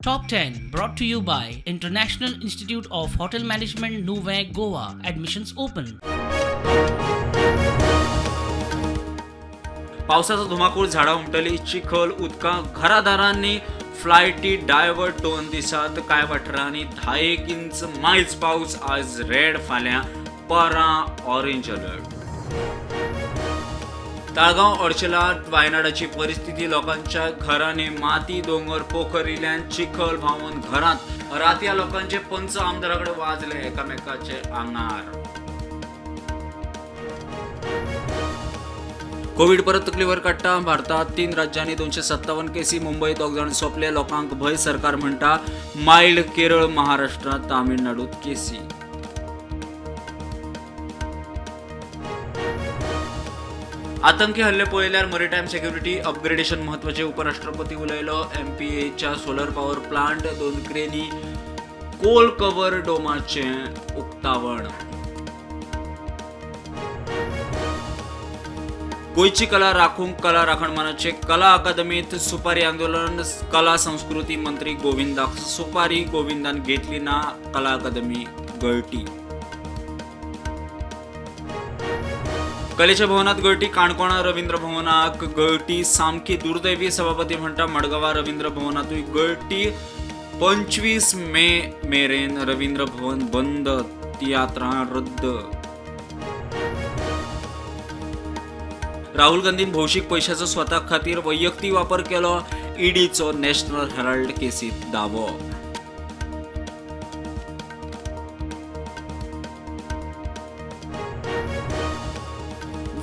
Top 10 brought to you by International Institute of Hotel Management, Nuvem, Goa. Admissions open. पावसाचा धुमाकूळ, झाडां उमटली, चिखल, उदकां घरादारांनी फ्लायटी डायवर्ट. 2 दिसांत कांय वाठारांनी 10 इंच मायज पावस. आज रेड, फाल्यां परां ऑरेंज अलर्ट. ताळगांव अर्चला वायनाडाची परिस्थिती. लोकांच्या घरांनी माती, दोंगर पोखरिल्ल्यान चिखल व्हांवून घरांत. रातया लोकांचे पंच आमदाराकडे वाजले एकामेकाचे आंगार. कोविड परत तकलीवर काडटा. भारतात 3 राज्यांनी 257 केसी. मुंबईत 2 जाण सोंपले. लोकांक भंय, सरकार म्हणटा मायल्ड. केरळ, महाराष्ट्र, तामिळनाडूत केसी. आतंकी हल्ले पळयल्यार मरीटायम सेक्युरिटी अपग्रेडेशन म्हत्वाचे, उपराष्ट्रपती उलयलो. एमपीएच्या सोलर पॉवर प्लांट, 2 क्रेनी, कोल कव्हर डोमाचें उक्तावण. गोंयची कला राखूंक कला राखण मानाचे कला अकादमीत सुपारी आंदोलन. कला संस्कृती मंत्री गोविंदाक सुपारी, गोविंदान घेतली ना, कला अकादमी गळटी. कलेच्या भवनात गळटी. काणकोणा रवींद्र भवनाक गळटी सामकी दुर्दैवी, सभापती म्हणटा. मडगांवा रवींद्र भवनातूय गळटी. 25 मे मेरेन रवींद्र भवन बंद, तियात्रां रद्द. राहुल गांधीन भौशीक पैशाचो स्वता खातीर वैयक्तीक वापर केलो, ईडीचो नॅशनल हेराल्ड केसीत दावो.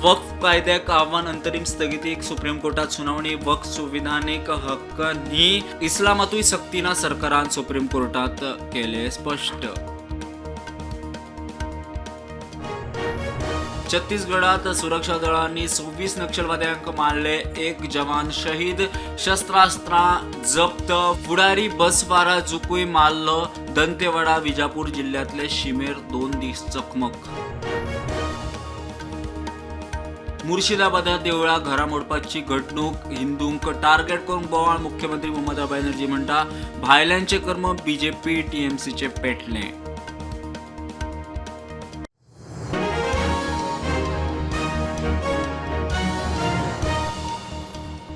वक्फ कायद्याक आव्हान अंतरीम स्थगितीक सुप्रीम कोर्टात सुनावणी. वक्फ संविधानीक हक्क न्ही, इस्लामातूय सक्ती ना, सरकारान सुप्रीम कोर्टात केले स्पश्ट. छत्तीसगडात सुरक्षा दळांनी 26 नक्षलवाद्यांक मारले, 1 जवान शहीद, शस्त्रास्त्रां जप्त. फुडारी बसवारा जुकूय मारलो. दंतेवाडा विजापूर जिल्ह्यांतले शिमेर 2 दीस चकमक. मुर्शिदाबादात देवळां घरां मोडपाची घडणूक, हिंदूंक टार्गेट करून बोवाळ. मुख्यमंत्री ममता बॅनर्जी म्हणटा भायल्यांचे कर्म बीजेपी टीएमसीचे पेटलें.